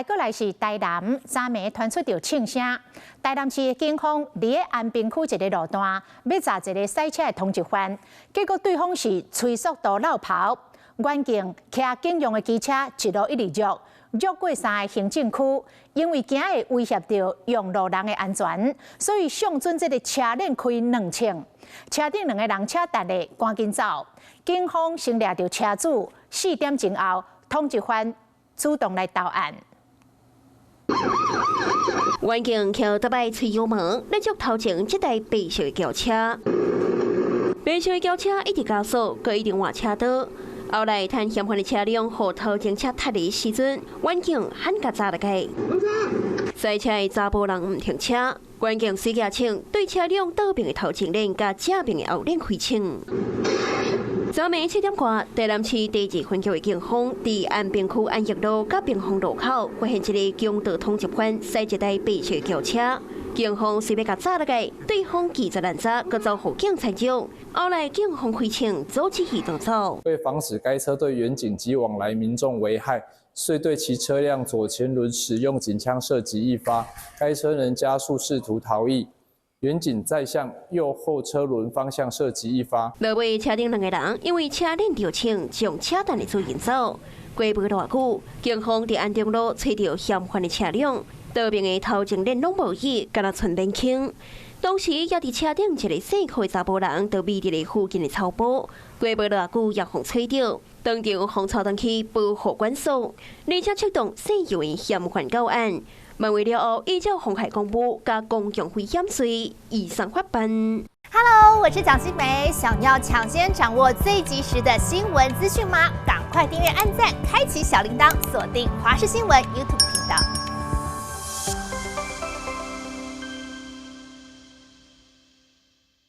閣來是台南，昨暝傳出著槍聲。台南市警方佇咧安平區一个路段，欲查一个賽車的通緝犯，結果對方是催速度落跑，員警騎警用的機車一路一直繞，繞過三个行政區，因為驚會威脅著用路人的安全，所以上準這个車鏈開兩槍，車頂兩个人車達咧，趕緊走。警方先掠著車主，4點鐘後，通緝犯主動來投案。員警騎歐多擺催油門，來捉頭前這台白色的轎車。白色的轎車一直加速，閣一直換車道。後來，趁嫌犯的車輛予頭前車踢的時陣，員警喊共閘落來。賽車的查埔人毋停車，員警隨舉槍對車輛倒爿的頭前輪佮正爿的後輪開槍。昨暝7點外，台南市第二分局的警方佇安平區安逸路佮屏風路口，發現一个強盜通緝犯駛一台白色轎車。警方隨欲共閘落來，對方拒絕攔截，閣遭予警察捉。後來警方開槍阻止伊逃走。為防止該車對員警及往來民眾危害，遂對其車輛左前輪使用警槍射擊一發，該車仍加速試圖逃逸。員警再向右後車輪方向射擊一發。落尾車頂兩个人因為車鏈著槍，將車等的主引走。過無偌久，警方佇安中路揣著嫌犯的車輛，倒爿的頭前輪攏無去，敢若賰免輕。當時也佇車頂一个細個的查埔人，就匿佇咧附近的草埔。過無偌久也予揣著，當場予抄轉去保護管束，而且出動細幼的嫌犯到案。問話了後，依照妨害公務佮公共危險罪，移送法辦。 Hello，我是蔣新梅，想要搶先掌握最及時的新聞資訊嗎？趕快訂閱、按讚、開啟小鈴鐺，鎖定華視新聞 YouTube 頻道。